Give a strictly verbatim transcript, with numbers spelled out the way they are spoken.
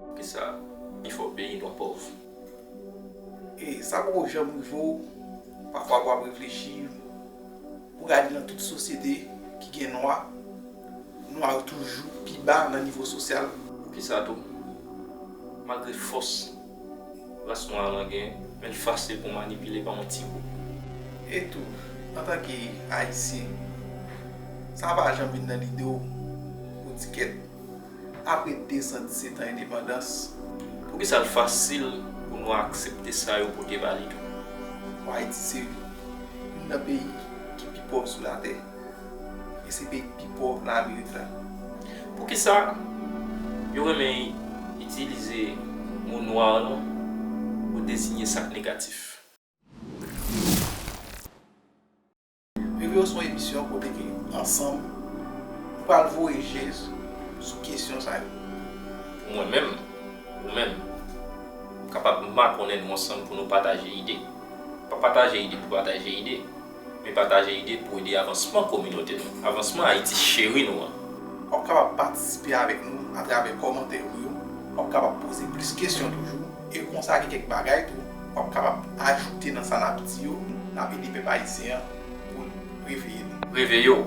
Poukisa pifò peyi nwa pòv? E sa poko janm rive w, pafwa pou w ap reflechi, pou w gade nan tout sosyete ki gen nwa, nwa yo toujou pi ba nan nivo sosyal. Poukisa tou? Malgre fòs ras nwa lan gen, men l fasil pou manipile pa yon ti gwoup. E tou, antanke Ayisyen, sa pa janm vin nan lide w pou di kèt, apre de san disèt an endepandans, poukisa l fasil pou nwa aksepte sa yo pote ba li tou? Bon, Ayiti se youn nan peyi ki pi pòv sou latè. E se peyi ki pi pòv nan Amerik la. Poukisa yo renmen itilize mo nwa lan pou deziye sa k negatif? Reveye w se yon emisyon kote ke ansanm, nou pral voye je sou kesyon sa yo. Pou mwen menm, ou menm, nou kapab makonnen nou ansanm pou nou pataje ide. Pa pataje ide pou pataje ide, men pataje ide pou ede avansman kominote nou, avansman Ayiti cheri nou an. W ap kapab patisipe avèk nou atravè kòmantè ou yo. W ap kapab poze plis kesyon toujou. E konsa gen kèk bagay tou w ap kapab ajoute nan sa n ap di yo. N ap ede pèp ayisyen an pou l reveye nou. Reveye w,